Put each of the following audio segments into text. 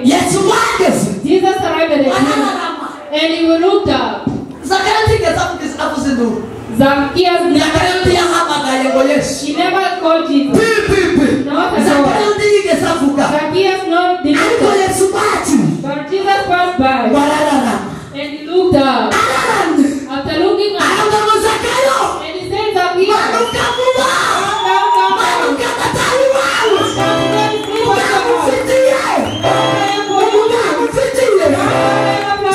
Yesu wageze. Jesus arrived at the tree and he looked up. Zakayo ntigeze avuza induru. Zacchaeus Zakayo ntiyahamagaye ngo Yesu. He never called Jesus. Not at all. Zakayo ntiyigeze avuga. Zacchaeus not did not Ariko Yesu bacu. But Jesus passed by. Barararama. And he looked up. Araramye. After looking up, Aravuga ngo Zakayo. And he said, Zacchaeus, Manuka vuba. Come down, come down. Manuka ndataha iwawe. Come down, sleep at your house. Umugabo I am for you. Umugabo ufitiye.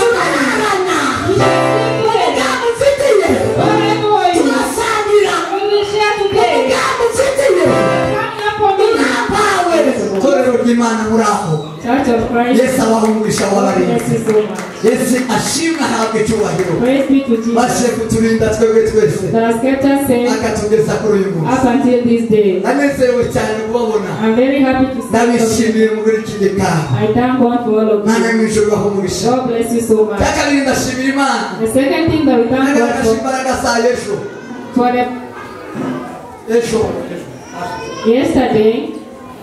Turararana. We shall sleep together. Umugabo ufitiye. Wherever you Turasangira. we will share today. Umugabo ufitiye. Come up for me. Urampawe. Itorero ry'Imana muri aho. Church of Christ, Yesu abahe umugisha w'abarinzi. bless you so much. Yesu ashimwe ahabwe icyubahiro. Praise be to Jesus Bashe kuturinda twebwe twese that has kept us safe akatugeza kuri uyu munsi. up until this day. Ndanezerewe cyane kubabona. I'm very happy to see all of you. Ndabishimiye muri iki gikari. I thank God for all of Mana you. mu ijuru bahe umugisha. God bless you so much. Icya kabiri ndashimira Imana. The second thing that we thank God Nagaragaje for, imbaraga za Yesu. for the Ejo. yesterday,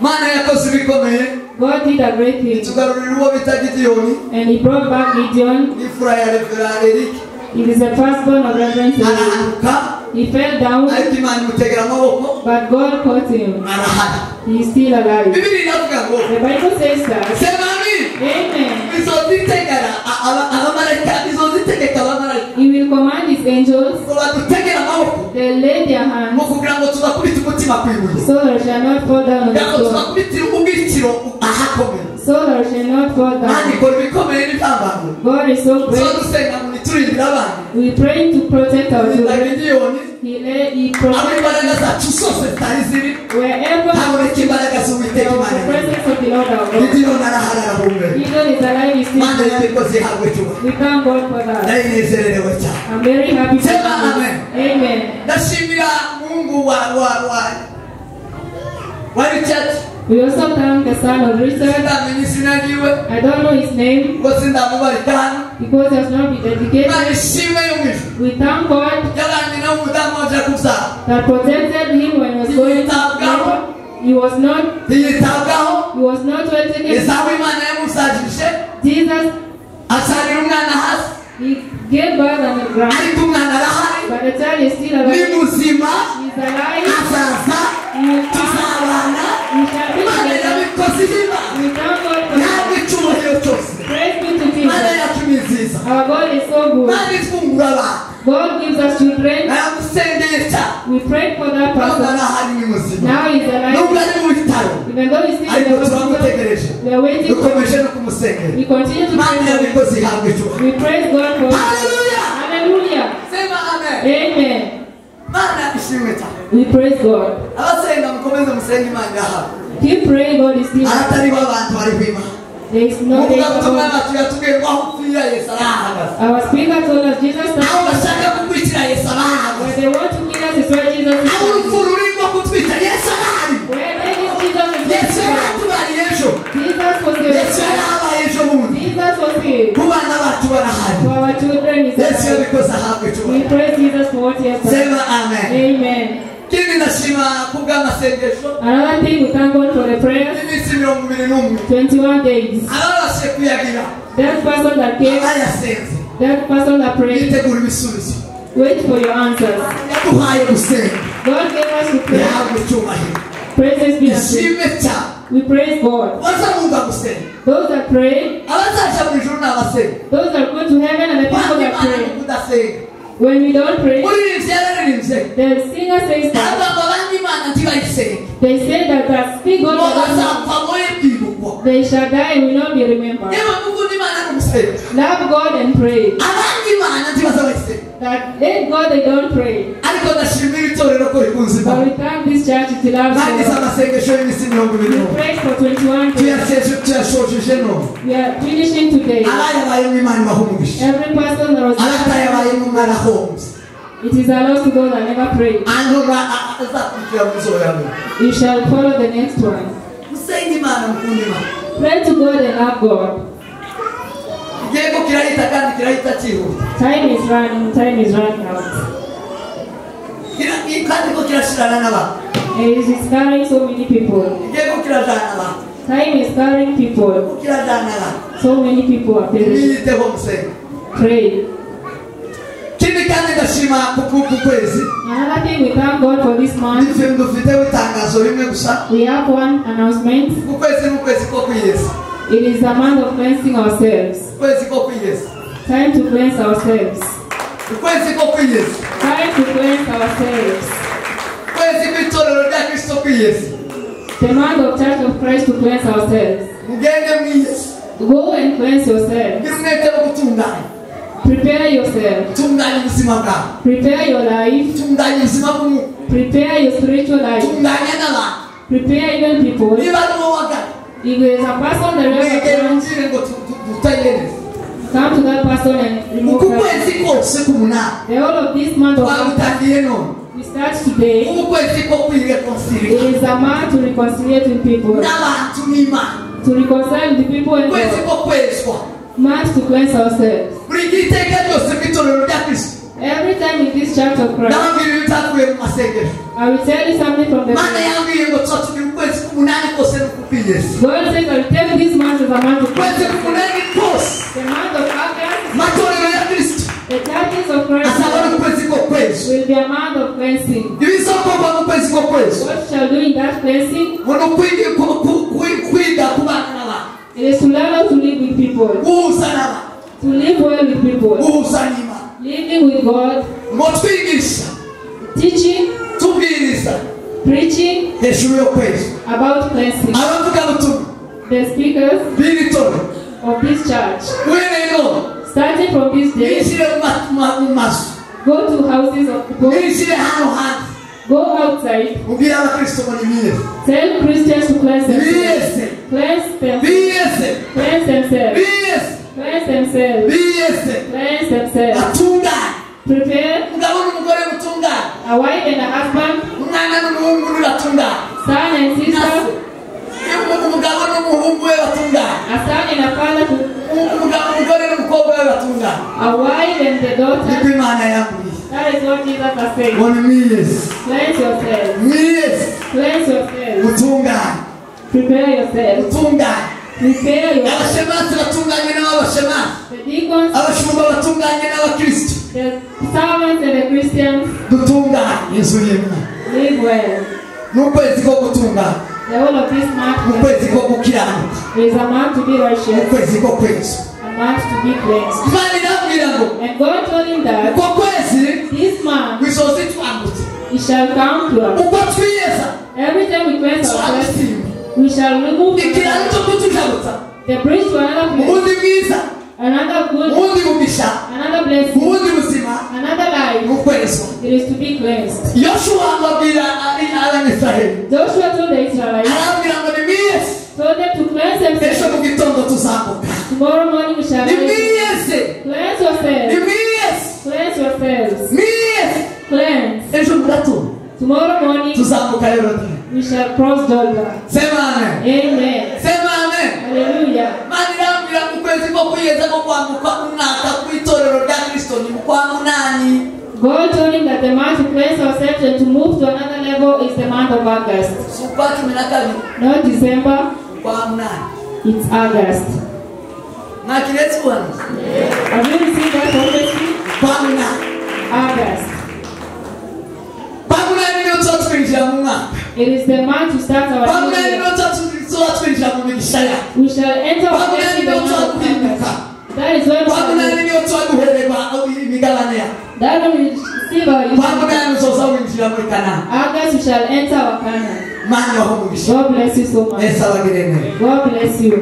Mana yakoze ibikomeye. God did a great thing, Itugarurira uwo bita Gideyoni. and He brought back Gideon. N'imfura ya Reverend Eric. He is the firstborn of Reverend Eric. Arahanuka. He fell down, Ariko Imana imutegera amaboko. but God caught him. Arahari. He is still alive. Bibiliya iravuga ngo The Bible says that. sema amen. Amen. Izozitegera abamarayika, izozitegeka abamarayika He will command His angels, ngo badutegere amaboko they lay their ngo hands, kugira ngo tudakubita umutima ku ibuye, so that shall not fall down on the kugira ngo stone. tudakubitira ubwikiro ahakomeye. So that shall not fall Imana down. ikora ibikomeye n'ibihambaye. God is so Tuba great. dusenga ngo niturindire abana. We pray to protect our Turinda children. Gideyoni, He aho protects imbaraga zacu zose zitari ziri, wherever haboneka imbaraga z'Uwiteka there was Imana. the presence of the Lord our God. Gideyoni arahari arahumeka. Gideon is alive, he is still Imana alive. yabikoze ihabwe icyubahiro. We thank God for that. Ndayinezererewe cyane. I'm very happy for Sema that. amen. Amen. Ndashimira Mungu wa Richard. We also thank the son of Richard. Sindamenya izina ryiwe I don't know his name ngo sindamubarika hano. because he has not been dedicated. Imana ishimwe yo mu ijuru We thank God yabanye nawe umudamu waje kubyara. that protected him when he was going to labor. He was not Ntiyitabwaho. he was not well taken. Esawu Imana yamusajije Jesus, asarira umwana hasi, he gave birth on the ground, ariko umwana arahari, but the child is still ni alive. muzima, He is alive. azaza, He will come. tuzabana. We shall be Imana together. yabikoze ihima. We thank God for Ntabwo that. icyubahiro cyose. Praise be to Imana Jesus. yacu ni nziza. Our God is so good. Imana ifungura abantu. God gives us children. Naramusengeye cyane. We prayed for that None person. arahari ni muzima. Now he's alive. Nubwo ari mu bitaro, Even though he's still in ariko the hospital, turamutegereje. we are waiting for him. Dukomeje no kumusengera. We continue to Imana pray for him. yabikoze ihabwa icyubahiro. We praise God for him. Hallelujah. Hallelujah. Sema amen. Amen. Imana ishimwe cyane. We praise God. Abasenga mukomeze musenge Imana irahari. Keep praying, God is still. Ahatariho abantu bariho Imana. There is no day Umuvugabutumwa for wacu yatubwiye ngo aho upfira Yesu arahagaze. Our speaker told us Jesus Aho stands. bashaka kukwicira Yesu arahagaze. Where they want to kill us is where Jesus is. Aho urupfu rurimo kutwica Yesu arahari. Where there is Jesus is Yesu there. yaratubariye ejo. Jesus was Yesu here. yarahabaye ejo bundi. Jesus was here. Ku bana bacu barahari. For our children is Yesu alive. yabikoze ahabwa We icyubahiro. praise Jesus for what he has done. Sema amen. Amen. Ikindi ndashima kubw'amasengesho Another thing, we thank God for the prayers. y'iminsi 21. 21 days. Ababashije kuyagira, That person that came, abayasenze, that person that prayed, bitegura ibisubizo. wait for your answers. Yaduhaye gusenga, God gave us to pray. yahabwa icyubahiro. Praises be unto Him. Ishimwe cyane. We praise God. Abazabumva gusenga, Those that pray, abazaja mu ijuru ni abasenga. those that go to heaven and the people Kwanga that Imana pray. ni ukudasenga. When we don't pray, Muririmbyi yararirimbye, the singer says that aravuga ngo abanga Imana ntibayisenge, they say that the speak God ngo doesn't know, bazapfa boye kwibukwa. they shall die and will not be remembered. Niba mukunda Imana ni ugusenga. Love God and pray. Abanga Imana ntibazabayisenga. That let God they don't pray. Ariko ndashimira itorero ko rikunze But Imana. we thank this church it loves Bagize God. amasengesho y'iminsi 21. We prayed for 21 days. Tuyashojeje none. We are finishing today. Abayabayemo Imana ibaha umugisha. Every person that was Abatayabayemo mwarahombye. It is a loss to those that never prayed. Azakurikira mu nzego yawe. You shall follow the next one. Musenge Imana, mukunde Imana. Pray to God and love God. Igihembo kirahita kandi kirahita cyihuta. Time is running, time is running out. Kandi ko kirashirana n'abantu. It is carrying so many people. Igihembo kirajana abantu. Time is carrying people. So many people are perishing. Pray. Another thing, we thank God for this month. We have one announcement. It is a month of cleansing ourselves. Time to cleanse ourselves. Time to cleanse ourselves. The month of Church of Christ to cleanse ourselves. Go and cleanse yourselves. Prepare yourself. Prepare your life. Prepare your spiritual life. Prepare even people. If there is a person that you have, come to that person and remove that. The whole of this month of we start today. It is a month to reconcile with people. To reconcile with the people and God. Month to cleanse ourselves. Every time in this church of Christ, I will tell you something from the Bible. God says, I will tell you this month is a month of cleansing. The month of August, the churches of Christ will be a month of cleansing. What shall do in that cleansing? It is to learn how to live with people. To live well with people. Living with God. Teaching. Preaching. About cleansing. The speakers of this church, starting from this day, go to houses of people. Go outside. Tell Christians to cleanse themselves. Cleanse themselves. Cleanse themselves. Cleanse themselves. Cleanse themselves. Prepare a wife and a husband, son and sister, a son and a father, a wife and the daughter. That is what Jesus has said. Cleanse yourself. Cleanse yourself. Prepare yourself. Prepare yourself. The deacons, the servants and the Christians, live well. The whole of this month is a month to be righteous, a month to be cleansed. And God told him that this month it shall come to us. Every time we cleanse ourselves, we shall remove the bridge to another place, another good, another blessing, another life. It is to be cleansed. Joshua told the Israelites, told them to cleanse themselves. Tomorrow morning we shall cleanse yourselves. Cleanse yourselves. Cleanse. Tomorrow morning we shall cross Jordan. Amen. Hallelujah. God told him that the month to cleanse ourselves and to move to another level is the month of August. Not December. It's August. Have you received that prophecy? August. It is the month to start our new year. We shall enter our blessing the month of August. That is when we shall that when we receive our August, we shall enter our Canaan. God bless you so much. God bless you.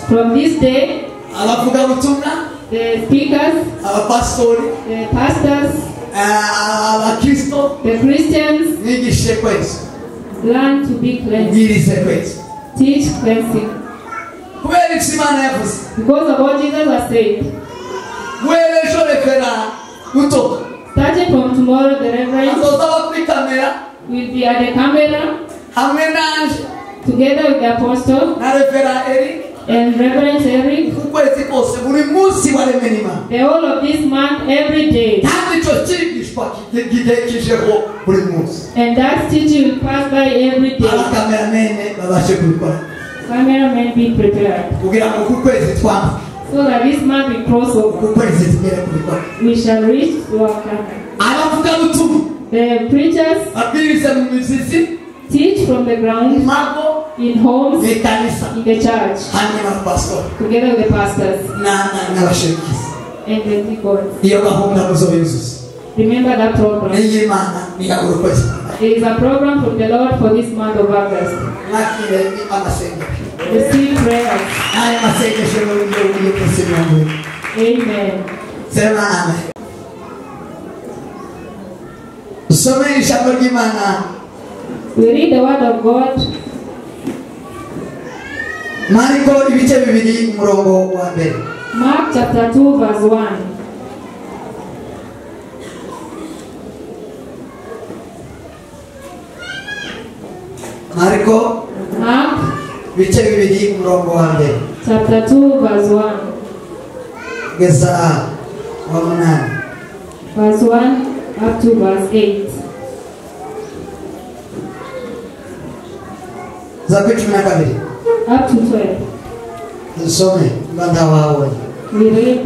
From this day, the speakers, the pastors, the Christians, learn to be cleansed. Teach cleansing. Because of what Jesus has said. Starting from tomorrow, the Reverend will be at the camera together with the Apostle and Reverend Eric. The whole of this month, every day. cyitwa kijeho buri munsi. And that teaching will pass by every day. Abakameramene babashe kubikora. Cameramen, be prepared. Kugira ngo ku kwezi twambuke. So that this month we cross over. Ku kwezi tugere kubikora. We shall reach to our Canaan. Abavugabutumwa. The preachers babwiriza mu mizizi. Teach from the ground, in homes, in the church, together with the pastors and the deacons. Remember that program. It is a program from the Lord for this month of August. Receive prayers. Amen. We read the word of God. Mark chapter 2 verse 1. Mark chapter 2 verse 1. Verse 1 up to verse 8. Up to 12. We read.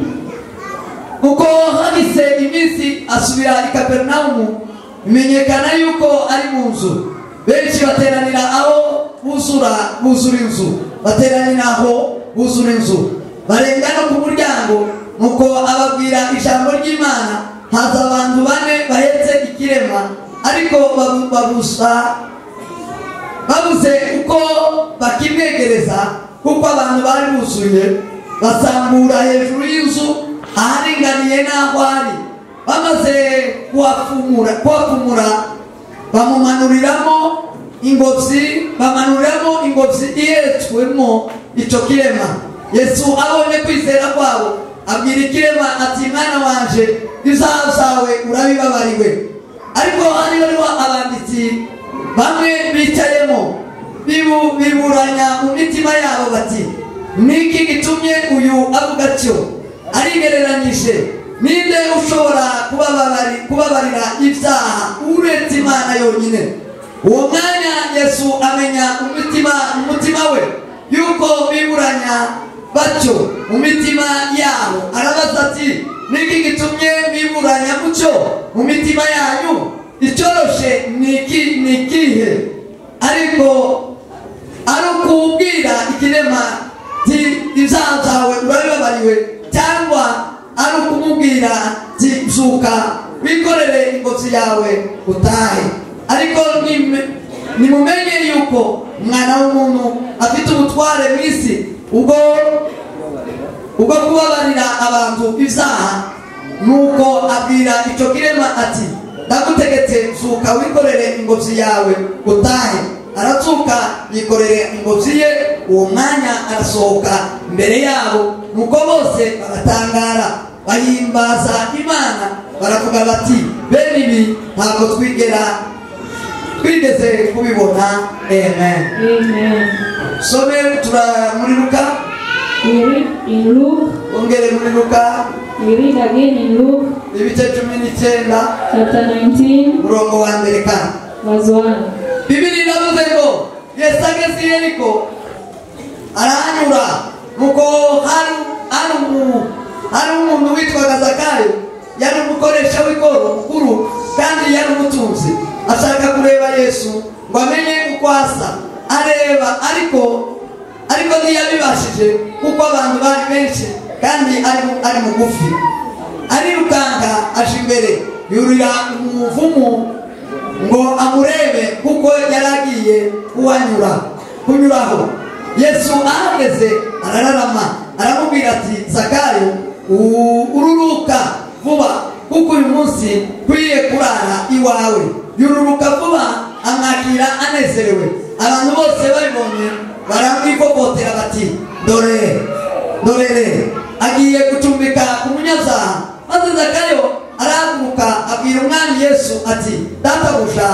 Uko hahise iminsi asubira i Kapernaumu, bimenyekana yuko ari mu nzu. Benshi bateranira aho buzura inzu. Bateranira aho buzura inzu. Barenga no ku muryango, nuko ababwira ijambo ry'Imana. Haza abantu bane bahetse ikirema, ariko babuze uko bakimwegereza, kuko abantu bari buzuye. Basambura hejuru y'inzu aharinganiye n'aho ari. Bamaze kuhapfumura bamumanuriramo ingobyi ihetswemo icyo kirema. Yesu abonye kwizera kwabo abwira ikirema ati, mwana wanje, ibyaha byawe urabibabariwe. Ariko hariho abanditsi bamwe bicayemo biburanya mu mitima yabo bati, niki gitumye uyu avuga atyo? Arigereranyije. Ninde ushobora kubabarira ibyaha uretse Imana yonyine? Uwo mwanya Yesu amenya umutima we yuko biburanya batyo mu mitima yabo. Arabaza ati, niki gitumye biburanya mutyo mu mitima yanyu? Icyoroshe ni ikihe? Ariko ari ukubwira ikirema ti ibyaha byawe urabibabariwe, cyangwa ari ukumubwira ti byuka wikorere ingobyi yawe utahe? Ariko nimumenye yuko Umwana w'umuntu afite ubutware mu isi ubwo kubabarira abantu ibyaha. Nuko abwira icyo kirema ati, ndagutegetse zuka wikorere ingobyi yawe utahe. Aratsuka yikorere ingobyi ye, uwo mwanya arasohoka imbere yabo. Nuko bose baratangara bahimbaza Imana, baravuga bati, bene ibi ntabwo twigeze kubibona. Amen. Amen. Some muri Luka. We read in Luke. Ongere muri Luka. We read again in Luke. Ibice 19. Chapter 19. Murongo wa mbere kandi. Verse 1. Bibiri iravuze ngo Yesu ageze i Yeriko arahanyura. Nuko hari umuntu witwaga Zakayo, yari umukoresha w'ikoro mukuru kandi yari umutunzi. Ashaka kureba Yesu ngo amenye uko asa. Areba ariko ntiyabibashije kuko abantu bari benshi kandi ari mugufi. Arirukanka aje imbere, yurira umuvumu ngo amurebe kuko yaragiye kunyuraho. Yesu ahageze arararama, aramubwira ati, Zakayo, ururuka vuba kuko uyu munsi nkwiye kurara iwawe. Yururuka vuba amwakira anezerewe. Abantu bose babibonye baramwivovotera bati, dorere agiye gucumbika ku munyabyaha. Maze Zakayo arahaguruka abwira Umwami Yesu ati, databuja,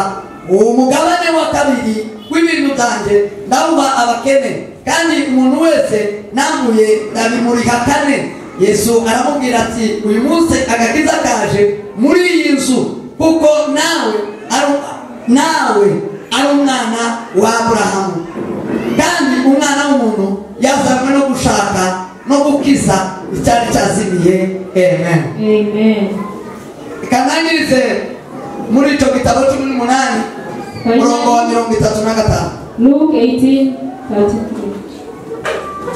uwo mugabane wa kabiri w'ibintu byanjye ndawuha abakene, kandi umuntu wese nambuye ndabimurika kane. Yesu aramubwira ati, uyu munsi agakiza kaje muri iyi nzu, Kuko nawe ari umwana wa Aburahamu. Kandi umwana w'umuntu yazanywe no gushaka no gukiza icyari cyazimiye. Amen. Amen. Kanangirize muri icyo gitabo 18 murongo wa 35. Luke 18:33.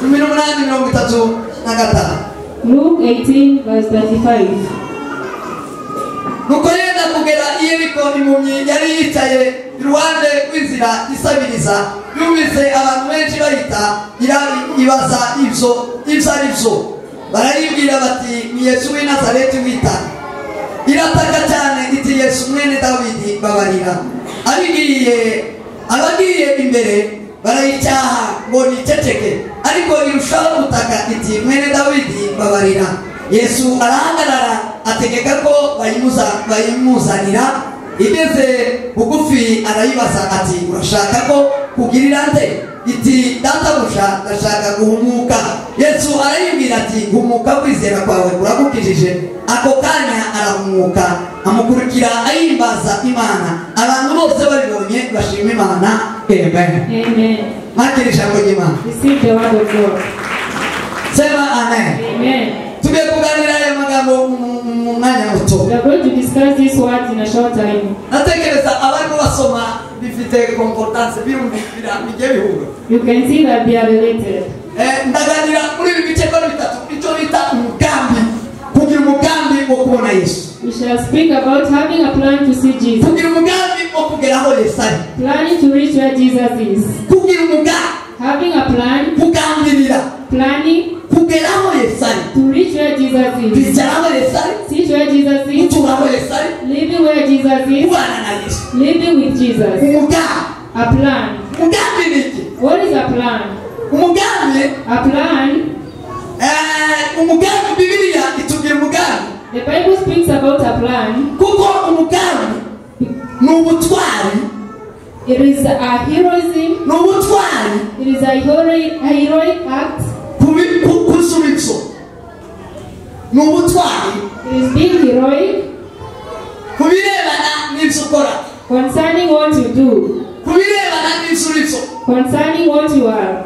18:35. Luke 18 verse 35. Nuko yenda kugera i Yeriko, impumyi yari yicaye iruhande rw'inzira isabiriza. Yumvise abantu benshi bahita, ibaza ibyo ari byo. Barayibwira bati ni Yesu w'i Nazareti wita. Irataka cyane iti Yesu mwene Dawidi babarira. Abagiye imbere barayicyaha ngo niceceke, ariko irushaho gutaka iti mwene Dawidi babarira. Yesu arahagarara ategeka ko bayimuzanira. Igeze bugufi arayibaza ati urashaka ko kugirira nde? Iti databuja ndashaka guhumuka. Yesu arayibwira ati humuka, kwizera kwawe kuragukijije. Ako kanya arahumuka, amukurikira ahimbaza Imana. Abantu bose babibonye bashima Imana. Amen. Amen. Mwakire ijambo ry'Imana. Receive the word of God. Sema amen. Amen. Tugiye kuganira aya magambo mu mwanya muto. We are going to discuss these words in a short time. Natekereza abarimo basoma bifite concordance, birumvikana, bigiye bihura. You can see that they are related. Ndaganira muri ibi bice ko bitatu icyo bita umugambi, kugira umugambi wo kubona Yesu. We shall speak about having a plan to see Jesus. Kugira umugambi wo kugera aho Yesu ari. Planning to reach where Jesus is. Kugira umugambi. Having a plan. Kugambirira. Planning. Kugera aho Yesu ari. To reach where Jesus is. Kwicara aho Yesu ari. Sit where Jesus is. Gutura aho Yesu ari. Living where Jesus is. Kubana na Yesu. Living with Jesus. Umugambi. A plan. Umugambi ni iki? What is a plan? Umugambi. A plan. Umugambi, Bibiliya itubwira umugambi. The Bible speaks about a plan. Kuko umugambi ni ubutwari. It is a heroism. Ni ubutwari. It is a heroic act. Kusubizo. Ni ubutwari. It is being heroic. Kubirebana n'ibyo ukora. Concerning what you do. Kubirebana n'ibyo urizo. Concerning what you are.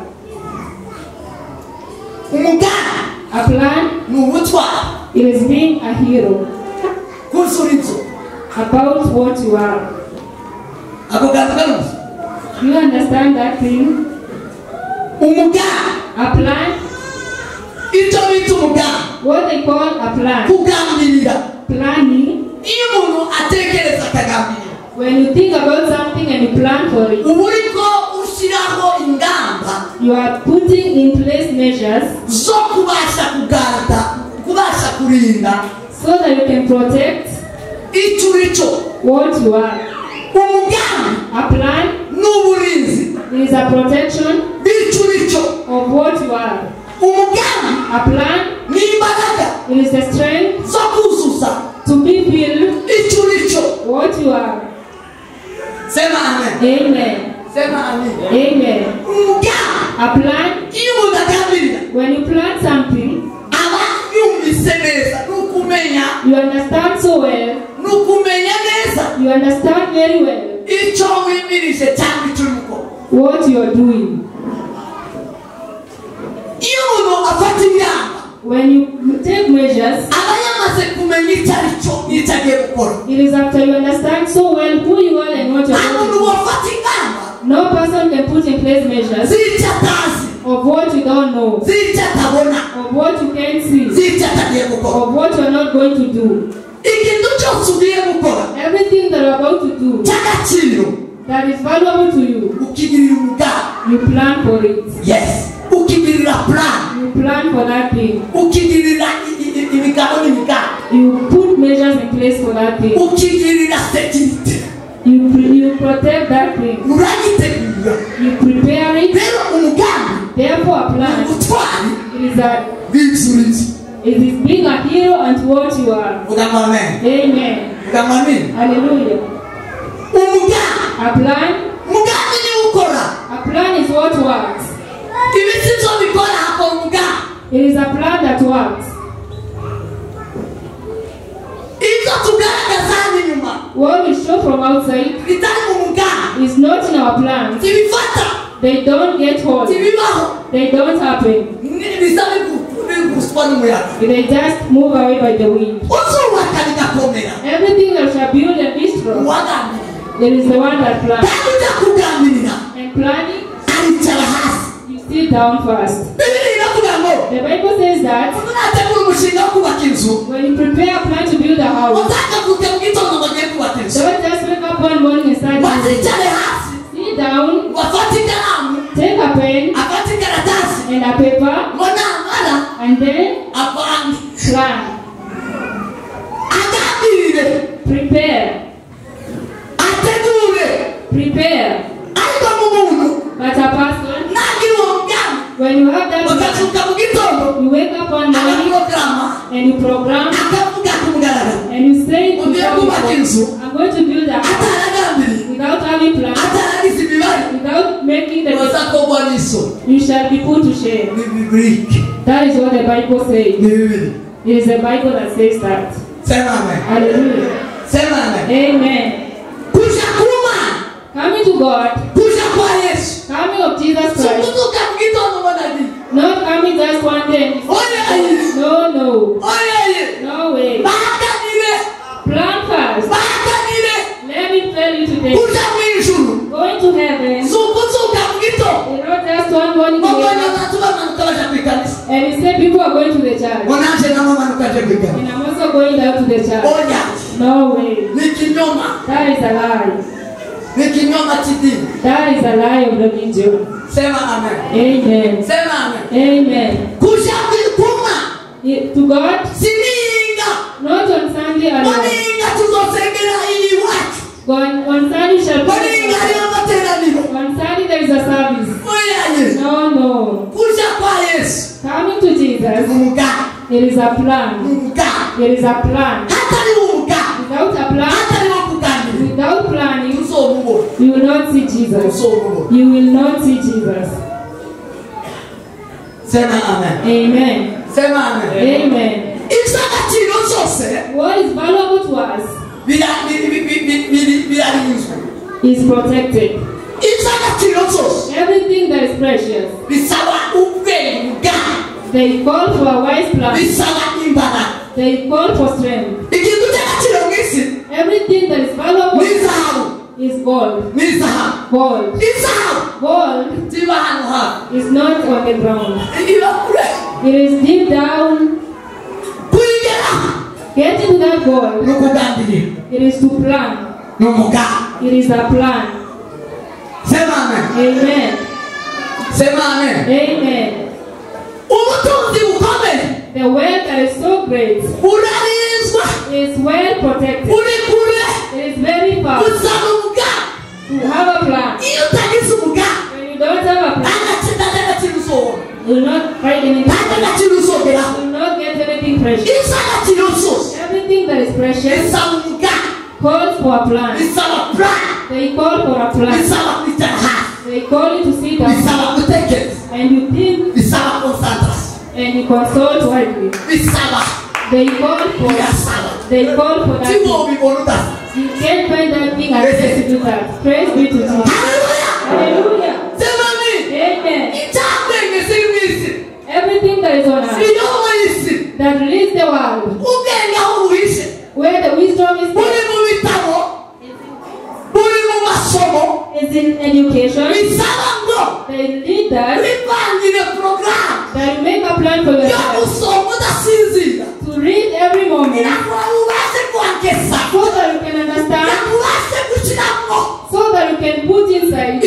Umugambi. A plan. Ni ubutwari. It is being a hero. Kusubizo. About what you are. Ako kantu karuzi. Do you understand that thing? Umugambi. A plan. Icyo bita umugambi. What they call a plan. Kugambirira. Planning. Iyo umuntu atekereza akagambirira. When you think about something and you plan for it. Uba uriko ushyiraho ingamba. You are putting in place measures. Zo kubasha kugarda, kubasha kurinda. So that you can protect. Icyo urico. What you are. Umugambi. A plan. N'uburinzi. Is a protection. Icyo urico. Of what you are. Umugambi. A plan. N'imbaraga. It is the strength. Zo kuzuza. To be filled. Icyo urico. What you are. Sema amen. Amen. Sema amen. Amen. Umugambi. A plan. Iyo umuntu agambirira. When you plan something. Aba yumvise neza n'ukumenya. You understand so well. N'ukumenya neza. You understand very well. Icyo wimirije cyangwa icyo uri gukora. What you are doing. Iyo umuntu afata ingamba. When you take measures. Aba yamaze kumenya icyo ari cyo n'icyo agiye gukora. It is after you understand so well who you are and what you are Nta muntu doing. wafata ingamba. No person can put in place measures. Z'icyo atazi. Of what you don't know. Z'icyo atabona. Of what you can't see. Z'icyo atagiye gukora. Of what you are not going to do. Ikintu cyose ugiye gukora. Everything that you are about to do. Cy'agaciro. That is valuable to you. Ukigirira umugambi. You plan for it. Yes. Ukigirira plan. You plan for that thing. Ukigirira imigabo n'imigambi. You put measures in place for that thing. Ukigirira security. You protect that thing. Uragitegura. You prepare it. Rero umugambi. Therefore a plan. Ubutwari. It is a. It is being a hero and what you are. Amen. Amen. Amen. Hallelujah. Umugambi. A plan. Umugambi ni ukora. A plan is what works. Ibisizo bikora hakora umugambi. It is a plan that works. Ibyo tugaragaza hano inyuma. What we show from outside is not in our plans. They don't get hold. They don't happen. They just move away by the wind. Everything that shall build and be strong, there is the one that plans. And planning, you sit down first. The Bible says that when you prepare a plan to build a house, don't just wake up one morning and start building. Sit down, take a pen and a paper, and then plan. Prepare. Prepare. But a person, when you have that, you wake up one morning and you program and you say, I'm going to build a house without having plans, without making the you shall be put to shame. That is what the Bible says. It is the Bible that says that. Hallelujah. Amen. Coming to God, coming of Jesus Christ, not coming just one day. No, no. No way. Plan first. Let me tell you today. Going to heaven, not just one morning. And you say people are going to the church. And I'm also going down to the church. No way. That is a lie. That is a lie of religion. Amen. Amen. To God, not on Sunday alone. On Sunday shall be. On Sunday there is a service. No, no. Coming to Jesus, it is a plan. It is a plan. Without a plan, without planning, you will not see Jesus. You will not see Jesus. Amen. Amen. What is valuable to us is protected. Everything that is precious, they call for a wise plan. They call for strength. Everything that is valuable is gold. Gold. Gold is not on the ground. It is deep down. Getting to that gold, it is to plan. It is a plan. Amen. Amen. The wealth that is so great is well protected. It is very far. To have a plan. When you don't have a plan, you will not find anything. You will not get anything precious. Everything that is precious calls for a plan. They call for a plan. They call you to sit down and you think and you consult widely. They call for that thing. You can't find that thing unless you do that. Praise be to Jesus. Hallelujah. Amen. Everything that is on earth that leads the world, where the wisdom is there, is in education. They lead us that you make a plan for yourself to read every moment so that you can understand, so that you can put inside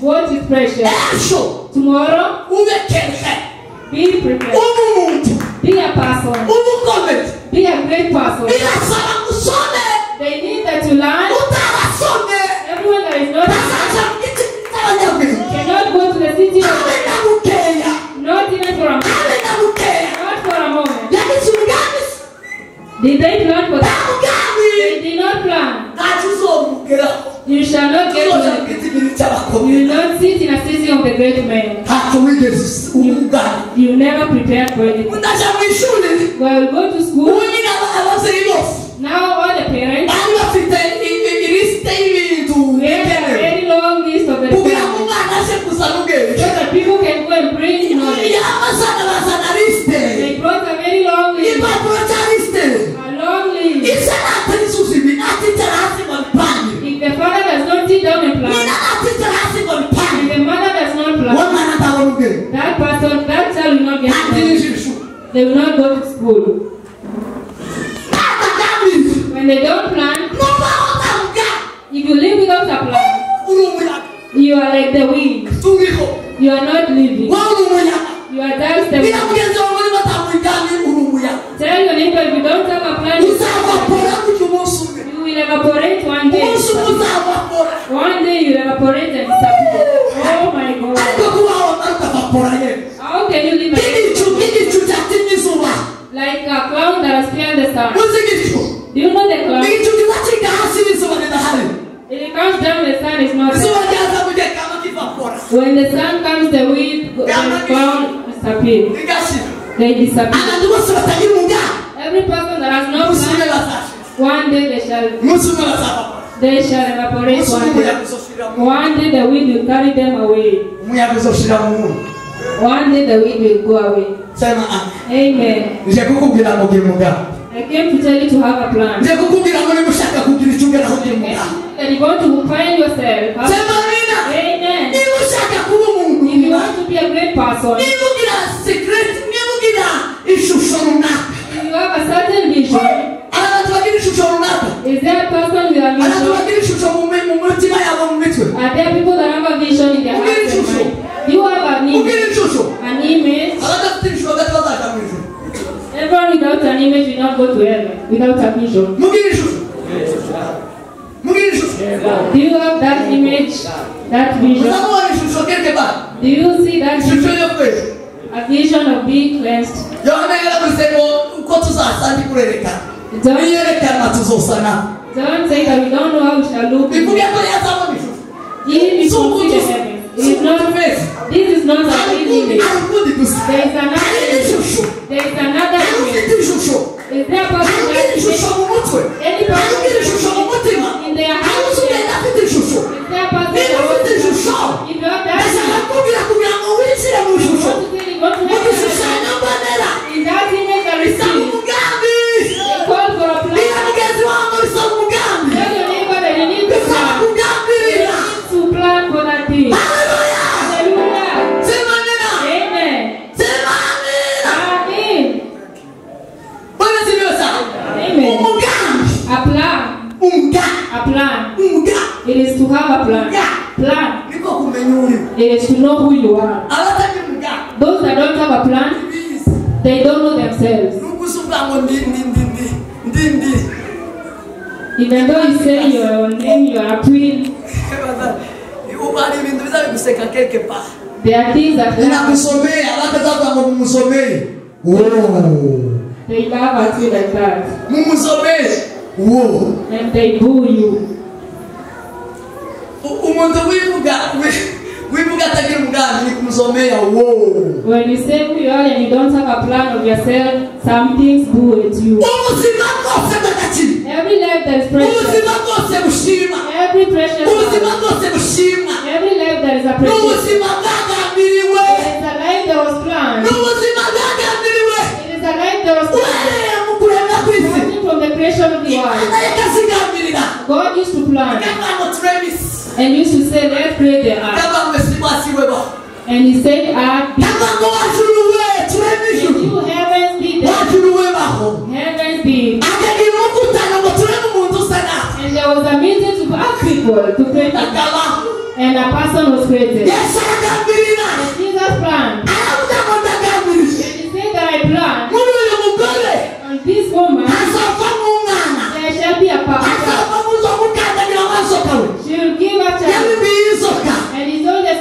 what is precious. Tomorrow, be prepared. Be a person. Be a great person. They need that to learn. Everyone that is not cannot go to the city of not even for a moment. Not for a moment. Did they plan for that? They did not plan. You shall not get to the, you will not sit in a city of the great men. You never prepared for anything. Well, go to school. Now all the parents, They will not go to school. When they don't plan, if you live without a plan, you are like the wind. You are not living. You are just the wind. Tell your neighbor, if you don't have a plan, you will evaporate one day. One day you will evaporate and disappear. Oh my God. How can you live like a clown that has feared the sun? Do you know the clown? If it comes down, the sun is not there. When the sun comes, the wind, the clown disappears. They disappear. Every person that has no plan, one day they shall evaporate one day. One day the wind will carry them away. One day the wind will go away. Amen. I came to tell you to have a plan. That you want to find yourself. Amen. If you want to be a great person, if you have a certain vision, is there a person with a vision? Are there people that have a vision in their heart and mind? Do you have an image? An image? Everyone without an image will not go to heaven without a vision. Do you have that image, that vision? Do you see that image? A vision of being cleansed? Don't say that we don't know how we shall look. If you see the heavens, it is not, this is not an image. There is another image. There is another image. Is there a person that any person in their heart? Is there a person that if you have that, in that image that is seen, they call for a plan. Tell your neighbor that you need to plan. You need to plan for that thing. Hallelujah. Amen. Amen. Amen. A plan. A plan. It is to have a plan. Plan. It is to know who you are. Those that don't have a plan, they don't know themselves. Even though you say your name, you are a queen, there are things that they laugh at you like that. And they boo you. When you say who you are and you don't have a plan of yourself, some things boo at you. Every life that is precious, every precious life, every life that is a precious, it is a life that was planned. It is a life that was planned. Starting from the creation of the world, God used to plan and used to say, let's create the earth. And he said, earth be. And you heavens be there. Heavens be. And there was a meeting to ask people to create a, and a person was created. And Jesus planned. And he said that I planned on this woman there shall be a person. She will give a child. And he told us,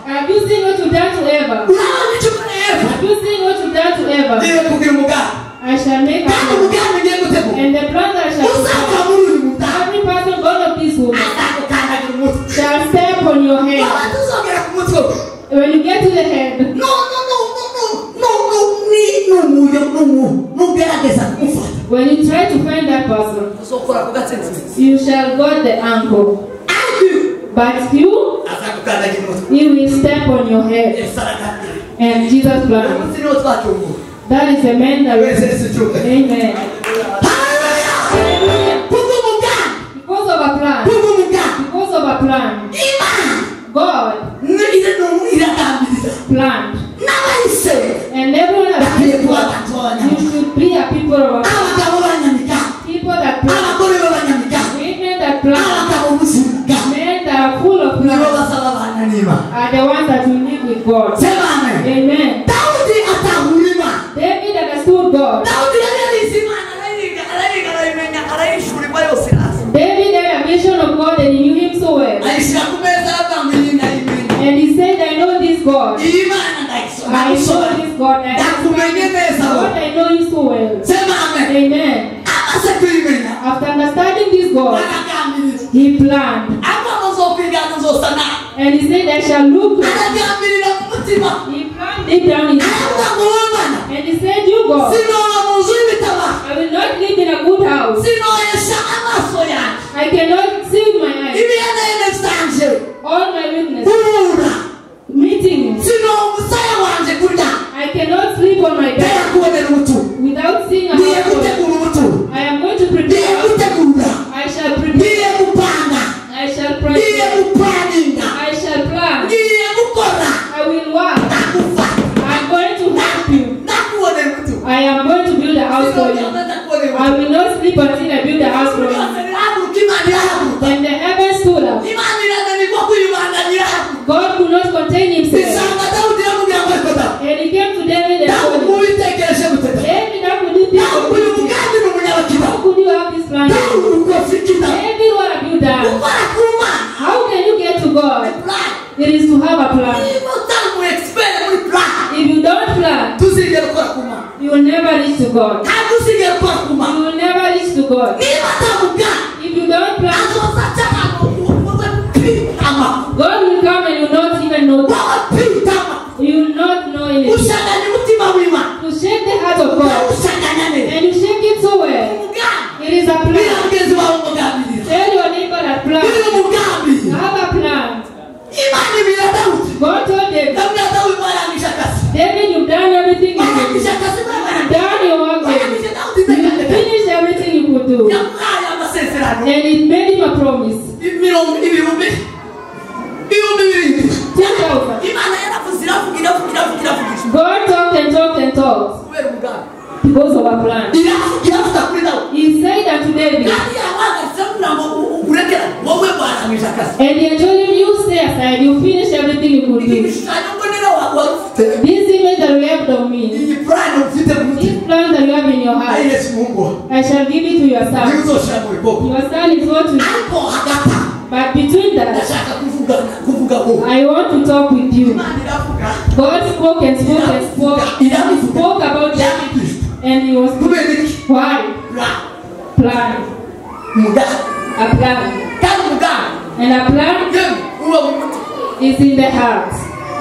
have you seen what you've done to Eva? Have you seen what you've done to Eva? I shall make a plan. And the plan that I shall make, every person born of this woman shall step on your head. When you get to the head, when you try to find that person, you shall got the ankle. But you, he will step on your head. And Jesus planned. That is the man that will. Amen. Hallelujah. Because of a plan. Because of a plan. God planned. Amen. Amen. Daudi atahura Imana. David understood God. Daudi yari yarize Imana, arayiga, arayiga, arayimenya, arayishurirwa yose iraza. David had a vision of God and he knew him so well. Ayishyira ku meza aravuga ngo iyi ndayimenya. And he said, I know this God. Iyi Mana ndayisoma. I know this God. I Ndakumenye neza wowe. God, I know you so well. Sema amen. Amen. Amaze kuyimenya, After understanding this God, aragambirira. he planned. Avuga ngo nzokwigana nzosa nawe. And he said, I shall look like. Aragambirira mu mutima. He planned deep down in his Aravuga heart. ngo wowe Mana, And he said, You God, sinoba mu nzu y'ibitabo. I will not live in a good house. Sinohesha amaso yanjye. I cannot see with my eyes Ibihenehene vyanje all my weaknesses. guhura. Meeting you. Sinoha umusaya wanje kurya. I cannot sleep on my bed Ndayakubonera ubuturo. without seeing a Ngiye house. gutegura ubuturo. I am going to Ngiye prepare. gutegura. I shall prepare. Ngiye gupanga. I shall Ngiye prepare. guplaninga. I shall plan. Ngiye gukora. I will work. Ndagufata. I'm going to help you. Ndakubonera ubuturo. I am going to build a house for you. Sinongera ndakubonera I ubuturo. will not sleep until I build a house for you. Byose birahaguruka, Imana irahaguruka. When the heavens stood up, Imana irananirwa kwiyubanganya irahaguruka. God could not contain himself. Isanga Dawudi iramubwira ngo ariko Dawudi, And he came to David and Dawudi told him, ubitekereje gute Dawudi? David, how could you think of Dawudi uyu this? mugambi ni umunyabakida. How could you have this plan? Dawudi ubwo ufite inda. David, what have you done? Gukora ku Mana How can you get to God? ni plan. It is to have a plan. Niba utari umu expert muri plan, If you don't plan, tuzigera ukora ku Mana. you will never reach to God. Ntabwo uzigera ukora ku Mana. You will never reach to God. Niba atamugambi, If you don't plan, azoza aca ahantu wowe pitama. God will come and you will not even know. Wowe pitama. You will not know anything. Ushaganya umutima w'Imana. To shake the heart of God, Ukawushaganya neza. and you shake it so well. Umugambi. It is a Bwira plan. mugenzi wawe umugambirira. Tell your neighbor that plan. Bwira umugambi. Have a plan. Imana ibwira Dawudi. God told David, Ndabwira Dawudi warangije akazi. David, you've done everything you could do. Warangije akazi, You've done your work, David. warangije Dawudi You ndeka. finished everything you could do. Yamuhaye amasezerano. And it made him a promise. Imirongo 7000. 2,000. Imana yaravuze iravuga iravuga iravuga iravuga. God talked and talked and talked Kubera umugambi. because of a plan. Iravuga iravuga kuri Dawudi. He said unto David, Kandi yahagaritse kugira ngo urekere wowe warangije akazi. and he told him, you stay aside, you finish everything you could Iki do. gishushanyo mbonera wari ufite. This image that you have of me, Iyi plan ufite mu mutima. this plan that you have in your heart, Ayeretse umuhungu wawe. I shall give it to your Niwe son. uzoshira mu bikorwa. Your son is what to Ariko hagati aho, But between that, ndashaka kuvuga kuvuga wowe. I want to talk with you. Imana iravuga. God spoke and spoke and spoke. He spoke about David and he was Kubera iki? why? Plan. Plan. Umugambi. A plan. Kandi umugambi And a plan yewe uba mu mutima. is in the heart.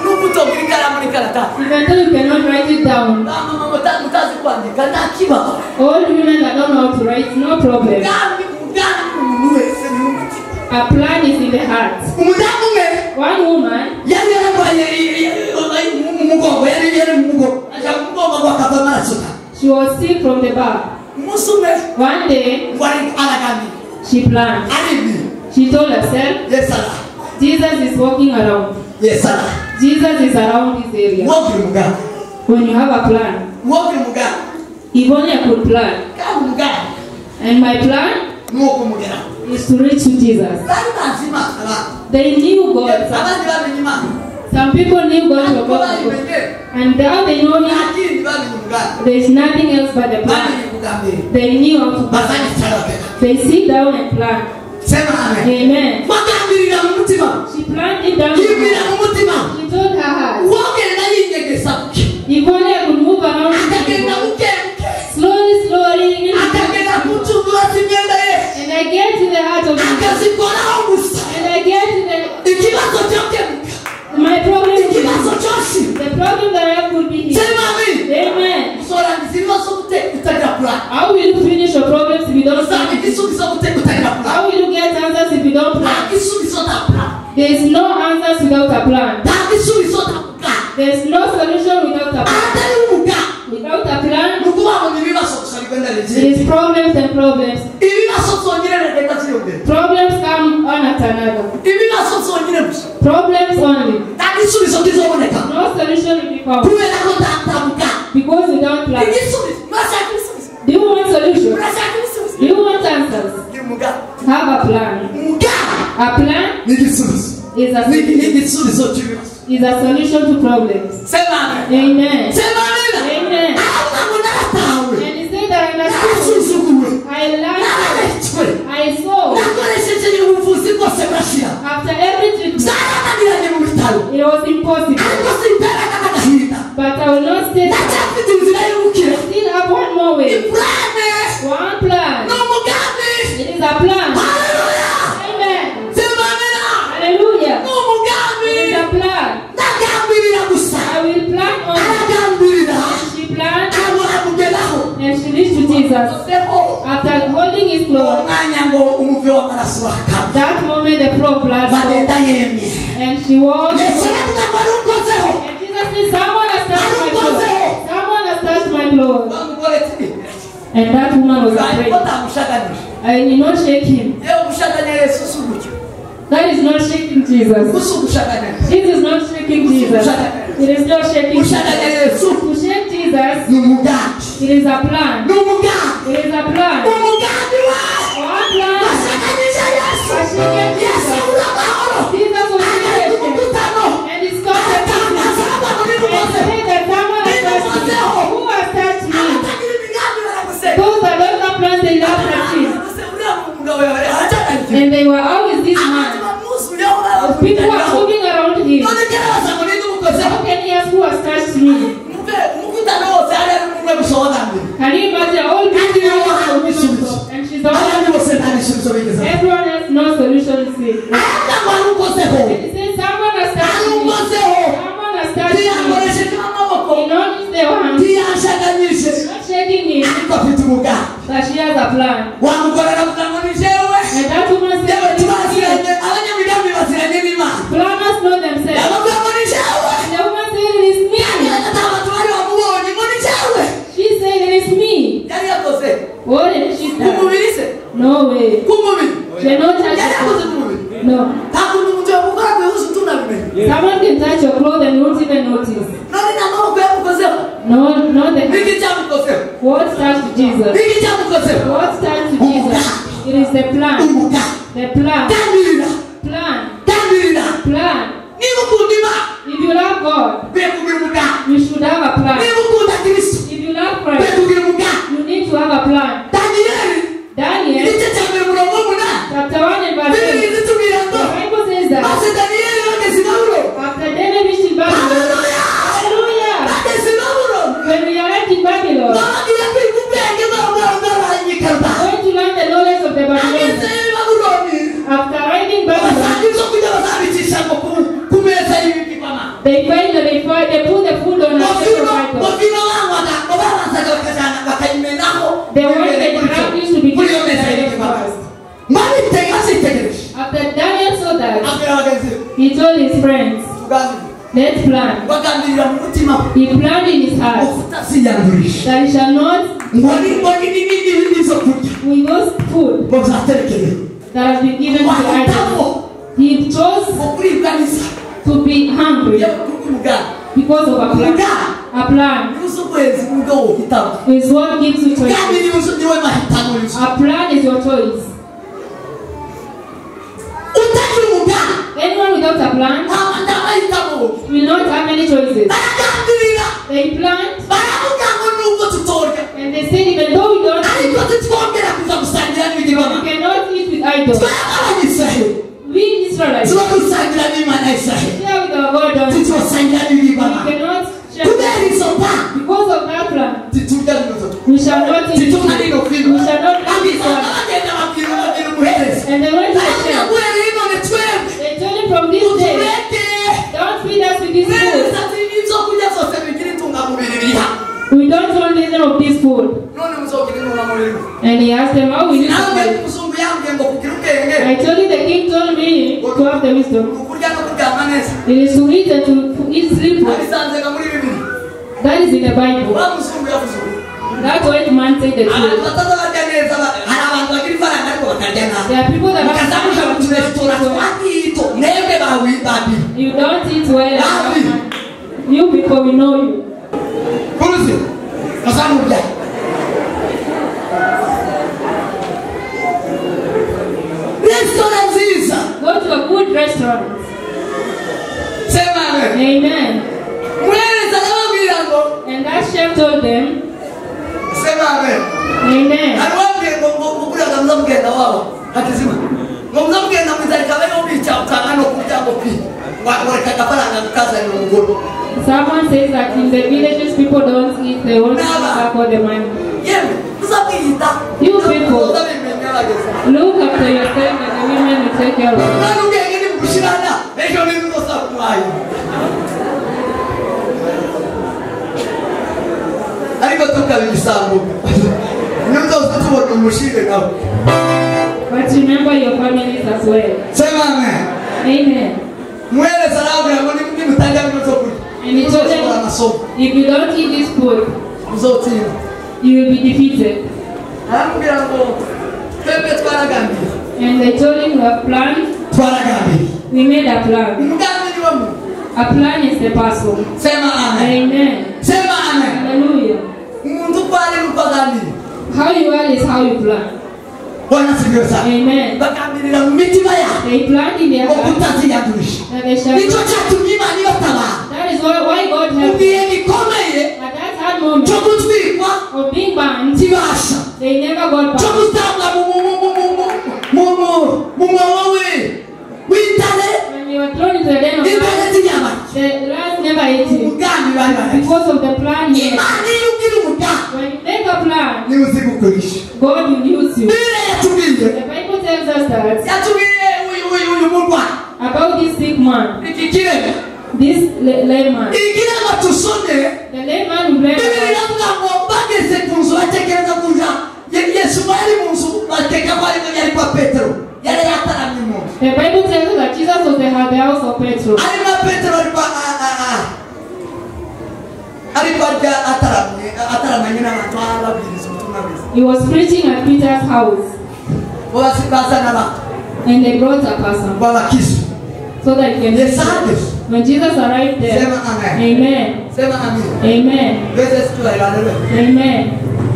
Nubwo utogira ikaramu n'ikaratasi. Even though you cannot write it down, Ba mama mutazi kwandika nta kibazo. all women that don't know how to write, no problem. Umugambi umugambi umuntu wese ni umutima. A plan is in the heart. Umudamu umwe One woman, yari yararwaye mu mugongo, yari yari mu mugongo. Aja mu mugongo ngo akava amaraso. she was sick from the back. Umunsi umwe One day, ngo araganira. she planned. Aribwira. She told herself, Yesu araha. Jesus is walking around. Yesu araha. Jesus is around this area. Wogira umugambi. When you have a plan, Wogira umugambi. if only I could plan. Kandi umugambi And my plan ni uwo kumugeraho. is to reach to Jesus. Bari bazi Imana abandi. They knew God. Abandi bamenye Imana. Some people knew God Ariko for God. bayimenye And now they know nta Him. kindi bamenye umugambi. There is nothing else but the plan. Bamenye kugambirira. They knew how to plan. Bazayicara bakajya. They sit down and plan. Sema amen. Amen. Bagambirira mu mutima. She planned it down. Yibwira mu mutima. She told her heart, Uwogenda yinyegeza buke. if only I could move around Akagenda buke buke. slowly, slowly, Akagenda ku ncundura z'imyenda ye. and I get to the heart of Jesus. Akazikoraho gusa. And I get to the Ikibazo cyokemuka. my problem. Ikibazo cyose. The problem that I have could be here. Sema amen. Amen. Uzorangiza ibibazo gute utagira plan. How will you finish your problems if you don't Uzaba plan? igisubizo gute utagira plan. How will you get answers if you don't Nta plan? gisubizo nta plan. There is no answers without a plan. Nta gisubizo nta plan. There is no solution without a plan. Ahatari umugambi. Without a plan, Ni ukuvuga ngo ni ibibazo gusa bigenda it bigira. is problems and problems. Ibibazo byonyine bigenda byiyongera. Problems come one after another. Ibibazo byonyine gusa. Problems only. Nta gisubizo kizoboneka. No solution will be found Kubera ko nta mugambi. because you don't plan. Igisubizo. Murashaka ibisubizo. Do you want solutions? Murashaka ibisubizo. Do you want answers? Gira umugambi. Have a plan. Umugambi A plan ni igisubizo. is a Ni igisubizo cy'ibibazo. Is a solution to problems. Sema amen. Amen. Sema amen. Amen. And he said that I understood. I learned. I saw. After every treatment, it was impossible. But I will not stay. I still have one more way. One plan. It is a plan. Amen. Hallelujah. It is a plan. I will plan on it. And she planned. And she reached to Jesus. After holding his clothes, that moment the flow of blood stopped. And she walked. And Jesus said, someone has touched my clothes. Someone has touched my clothes. And that woman was afraid. I did not shake him. That is not shaking Jesus. It is not shaking Jesus. It is not shaking Jesus. To shake Jesus, it is a plan. It is a plan. One plan. Jesus. Jesus was patient. And he stopped the people. And said that someone has touched me. Who has touched me? Those that don't have plans, they laughed at him. And they were always this man. People were moving around him. How can he ask who has touched me? Can you imagine all people and she's the one. Everyone has no solution to see. And he said, someone has touched me. Someone has touched me. He noticed the one. Not shaking him. But she has a plan. And that woman said, planners know themselves. And the woman said, it is me. She said, it is me. What did she say? No way. She did not touch it. No. Someone can touch your clothes and you won't even notice. No, not the hand. What touched Jesus? What touched Jesus? It is the plan. The plan. Plan. Plan. If you love God, you should have a plan. If you love Christ, you need to have a plan. Daniel, chapter 1 and verse 8. The Bible says that after Daniel reached in Babylon, hallelujah, when we arrived in Babylon, going to learn the knowledge of the Babylonians. After arriving in Babylon, they find that they put the food on a table. The one they drank used to be given to the first. After Daniel saw that, he told his friends, let's plan. He planned in his heart that he shall not with those food that has been given to idols. He chose to be hungry because of a plan. A plan is what gives you choice. A plan is your choice. Anyone without a plan will not have many choices. They planned and they said, even though we don't eat, we cannot eat with idols. We Israelites share with our God. We cannot share because of that plan. We shall not eat. We shall not eat this one. And they went to the church. They told him, from this day, don't feed us with this food. We don't want any of this food. And he asked them, how will you survive? I told you the king told me to have the wisdom. It is to eat and to eat sleep. That is in the Bible. That white man said the truth. There are people that have you don't eat well. You people, we know you. Go to a good restaurant. Amen. Amen. Umuhereza arababwira ngo, And that chef told them, sema amen. Amen. Arababwira ngo ngo buriya muzamugenda wabo hakizima ngo muzamugenda mwizarika bariho bica ukanga no kurya ngo pi ngo reka agafaranga kukazanira umugore. Someone says that in the villages people don't eat, they only eat for the money. Yemwe muzamwiyita. You people. Muzabimenya bageze. Look after yourself and the women will take care of you. None ubwenge nibugushirana ejo ntibuzosa ariko tukabisambuka ntuzoza tubona umushire nawe. But remember your families as well. Sema amen. Amen. Muhereza arababwira ngo nimutarya bino byo kurya, And he told them, if you don't eat this food, muzotsinda. you will be defeated. Aramubwira ngo twebwe twaragambiriye. And they told him, we have planned. Twaragambiriye. We made a plan. Umugambi ni wo muntu. A plan is the person. Sema amen. Amen. Sema amen. Hallelujah. Umuntu uko ari nuko agambiriye. How you are is how you plan. Bwana asifiwe sana. Amen. Bagambirira mu mitima yabo They planned in their ngo heart kutaziyandurisha. that they shall. Nicyo cyatumye Imana ibatabara That is why God mu helped. gihe gikomeye At that hard moment cyo gutwikwa of being burned, kibasha, they never got cyo back. gutanga mu mwobo w'intare. When they were thrown into the den of Intare lions, z'inyama. the lions never ate him Umugambi bari bafite. because of the plan he had. Imana iyo ugira umugambi When you make a plan, niwe uzi gukoresha. God will use you. Bibiliya yatubwiye, The Bible tells us that yatubwiye uyu murwayi, about this sick man, iki kirema, this layman. ikirema tusome. The layman who read Bibiliya about iravuga ngo bageze ku nzu batekereza kuja Yesu bari mu nzu bateka ko arimo yari kwa Petero, yari yataramye mu nzu. The Bible tells us that Jesus was at the house of Petro. Ari na Petero ariko ariko arya ataramye ataramanye n'abantu ababwiriza ubutumwa bwiza. He was preaching at Peter's house, Bo bazana abantu and they brought a person babakizwe. so that he can. Yesu ahageze. When Jesus arrived there, Sema amen. Amen. Sema amen. Amen. Yesu asifiwe, haleluya. Amen.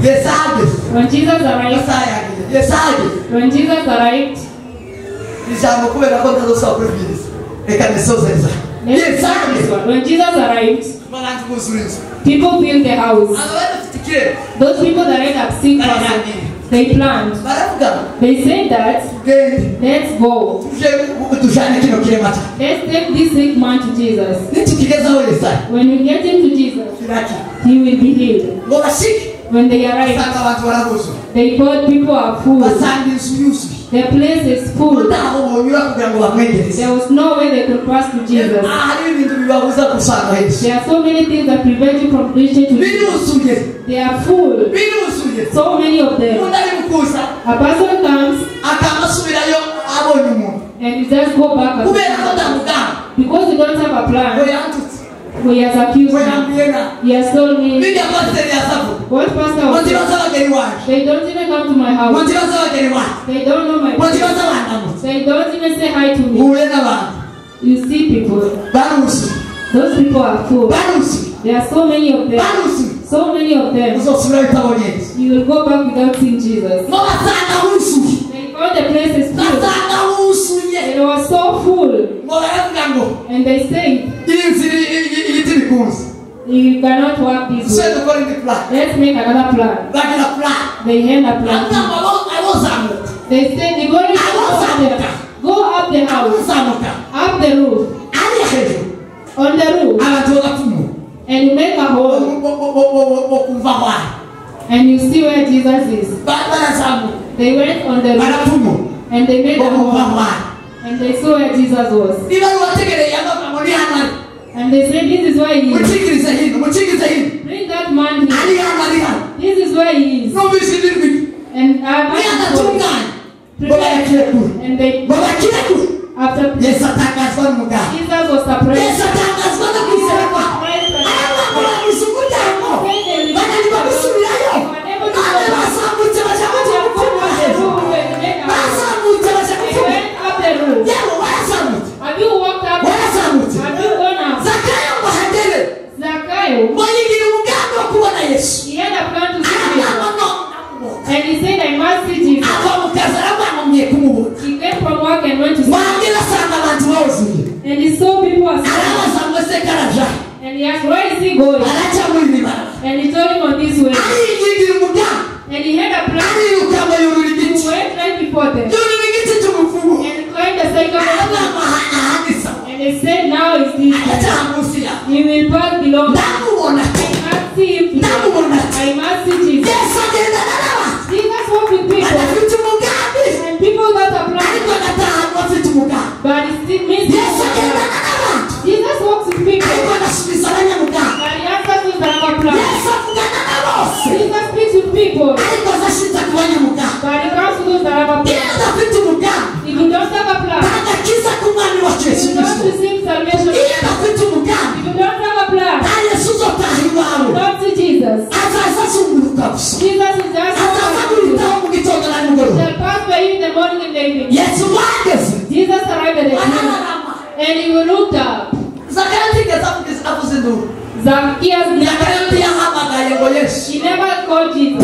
Yesu ahageze. When Jesus arrived, Amasaha yagiye. Yesu ahageze. when Jesus arrived, Ijambo kubera ko ntazosaba kuribwiriza reka nisozeza. let's Yesu this ahageze. one. When Jesus arrived, Abantu buzura inzu. people filled the house. Aba bari bafite ikirema Those people that had a sick person, they planned. baravuga They said that, tugende let's go. tuje tujane kino kirema cyacu. Let's take this sick man to Jesus. Nitukigezaho Yesaya When we get him to Jesus, kirakira he will be healed. ngo bashike When they arrived, basanga abantu barabuzuye, they thought people are full. basanga inzu yuzuye, The place is full. ntaho bonyura kugira ngo bamwegereze. There was no way they could pass to Jesus. Hari ibintu bibabuza gusanga Yesu. There are so many things that prevent you from reaching to Jesus. Biruzuye, They are full. biruzuye. So many of them. Umuntu ari kuza A person comes akaba asubirayo abonye umuntu and you just go back and kubera ko nta because you don't have a ngo plan. yantutse, He has accused ngo me. yambwiye nabi. He has told me Bijya pasiteri yasavuga what pastor ngo was ntibaze abageni wacu, They don't even come to my ngo house. ntibaze abageni wacu, They don't know my ngo ntibaze abandamutse. They don't even say hi to me. Uhuye n'abantu You see people. baruzuye, Those people are full. baruzuye, There are so many of them. baruzuye. So many of them. Uzosubirayo utabonye Yesu. You will go back without seeing Jesus. Ngo basanga huzuye, They found the place is full. basanga huzuye. They were so full. Ngo baravuga ngo And they said, iyi nzira igiti bikunze, you cannot work this tuse way. dukore indi plan. Let's make another plan. Bagira plan. They had a plan. Baravuga ngo abozamuka, They said, the going go up the house, abozamuka up the roof, ari hejuru, on the roof, abantu bagapfumura and you make a hole, bo kumva aho ari. and you see where Jesus is. Barazamuka, They went on the roof, barapfumura and they made bo a kumva hole, aho ari. and they saw where Jesus was. Niba ari uwategereye amavuga ngo ni hano ari, And they said, this is where he is. mucikirize hino, mucikirize hino, Bring that man here. ari hano, ari hano. This is where he is. Numvise ijwi And I niyadatunganye ngo bayakire kure, And they, ngo bakire kure. after Yesu atangazwa n'umugambi, Jesus was surprised. Yesu atangazwa no kwizera kwabo. Aravuga ngo babuze umuryango, bananirwa gusubirayo. None bazamutse baja bagiye gupfumura hejuru, bazamutse baja They gupfumura. went up the roof. Yewe warazamutse, Have you walked up? warazamutse. Have you gone up? Zakayo ngo ahagere, Zacchaeus, ngo yigira umugambi wo kubona Yesu. he had a plan to see Aravuga ngo Jesus. no, ndamubona. And he said, I must see Jesus. Ava mu kazi aravuga ngo ngiye kumubona. He came from work and went to see. Wahagera asanga abantu bawuzuye. And he saw people asleep. Arabaza ngo ese And he asked, where is he going? And he told him on this way. And he had a plan. He went right before them. And he climbed the sycamore. And he said, now is this. He will pass below. I must see him. I must see Jesus. Jesus walked with people. And people got a plan. But it still means Jesus walks with people. But he answers those that have a plan. Jesus speaks with people. But he comes to those that have a plan. If you don't have a plan, you don't receive salvation. If you don't have a plan, you don't see Jesus. Jesus is just you. Shall pass by you in the morning and the evening. Jesus arrived at the tomb and he looked up. Zacchaeus never, he never called Jesus.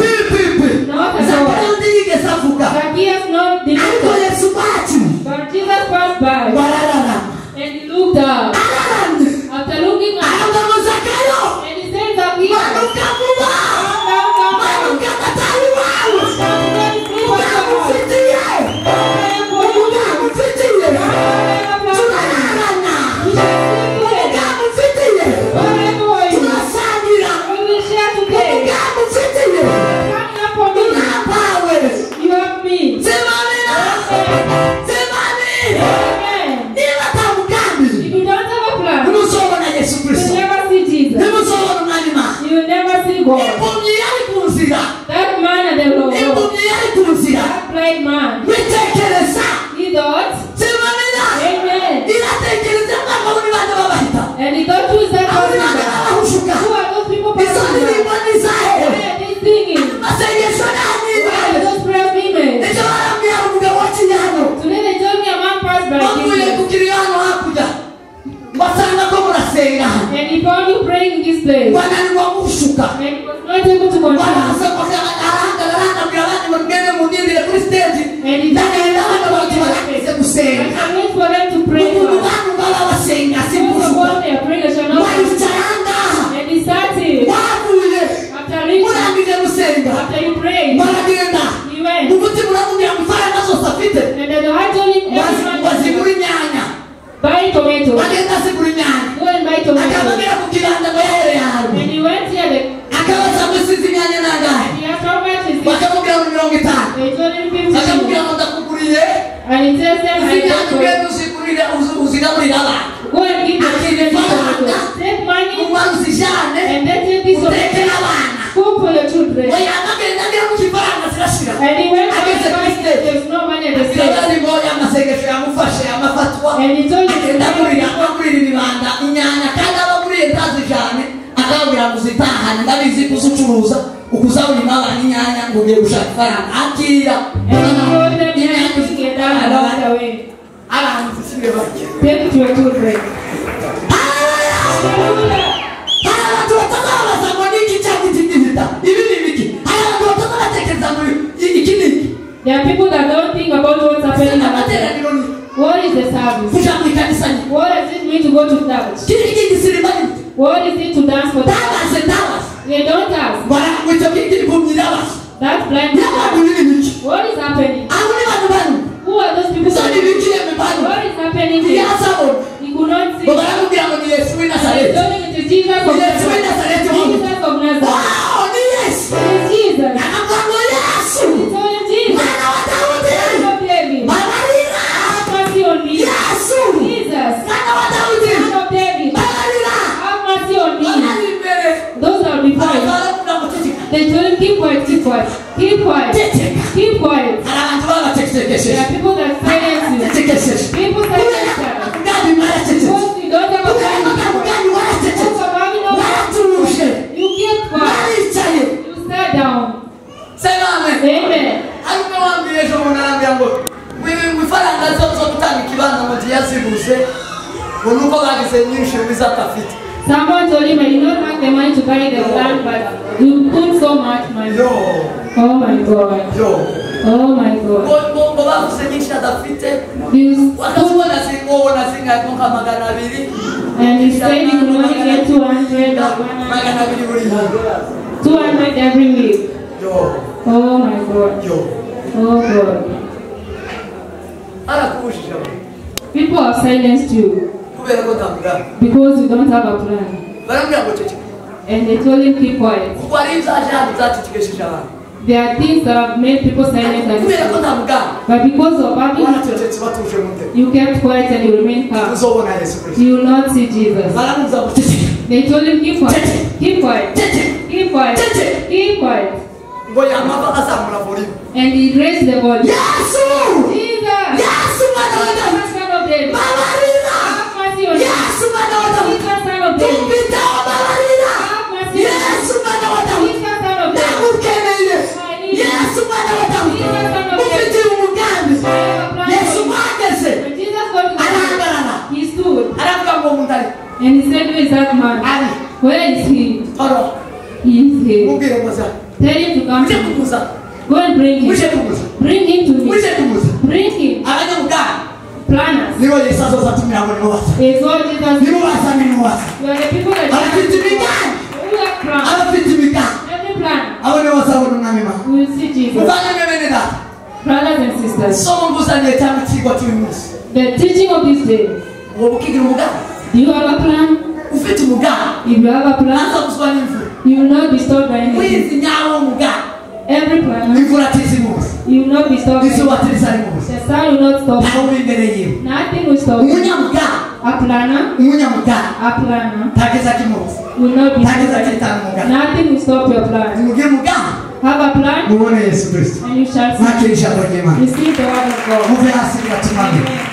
Not at all. Zacchaeus not did not. But Jesus passed by and he looked up. After looking up, and he said, Zacchaeus, come down, come down. You have me. Amen. If you don't have a plan, you will never see Jesus. You will never see God. That man at the road, that blind man, he thought, amen. And he thought, who is that person? Who are those people passing by? Why are they singing? Why are those prayers being made? Today they told me a man passed by Jesus. And he found you praying in this place. And he was not able to continue. And he said, I can wait for them to pray. Those of what they are praying, they shall not pray. And he started. After reaching, after you prayed, he went. And then the heart told him, everyone, buy tomatoes. Go and buy tomatoes. And he went here. And he asked how much is it? They told him 50. And he tells them, I don't know. Go and give the children tomatoes. Take money and then take this tomato. Cook for your children. And he went out and there's no money at the state. And he told him, and he told them, get down and walk away. Take it to your children. Hallelujah. There are people that don't think about what's happening around them. What is the service? What does it mean to go to church? What is it to dance for the church? They don't ask. That's blind. What is happening? Who are those people? What is happening here? He could not see. He told him it is Jesus of Nazareth. Jesus of Nazareth. It is Jesus. He told him, Jesus, son of David, have mercy on me. Jesus, son of David, have mercy on me. Those are before you. They told him, keep quiet, keep quiet, keep quiet, keep quiet. There are people that silence you. People silence you. Because you don't have a plan. You keep quiet. You sat down. Amen. Someone told him, I did not have the money to buy the land, but you put so much money. Oh my God. Oh my God. You put, And he said he could only get 200 or 100, 200 every week. Oh my God. Oh God. People have silenced you because you don't have a plan. And they told him, keep quiet. There are things that have made people silent, and but because of having you kept quiet and you remain calm. You will not see Jesus. They told him, keep quiet, keep quiet, keep quiet, keep quiet. And he raised the volume. Jesus! Jesus, son of David. Have mercy on me. Jesus, son of David. Have mercy on me. Jesus, son of David. I need you. Jesus, son of David. I have a plan for you. When Jesus got to the house, he stood. And he said, who is that man? Where is he? He is here. Tell him to come to me. Go and bring him. Bring him to me. Bring him. Planners. It's what Jesus. You are the people that who have plans. Every plan. We will see Jesus. Brothers and sisters, the teaching of this day. Do you have a plan? If you have a plan, you will not be stopped by anything. Every plan, you will not be stopped. The sun will not stop. Nothing will stop. A planner will not be stopped. Nothing will stop your plan. Have a plan, and you shall see. Receive the word of God. Amen.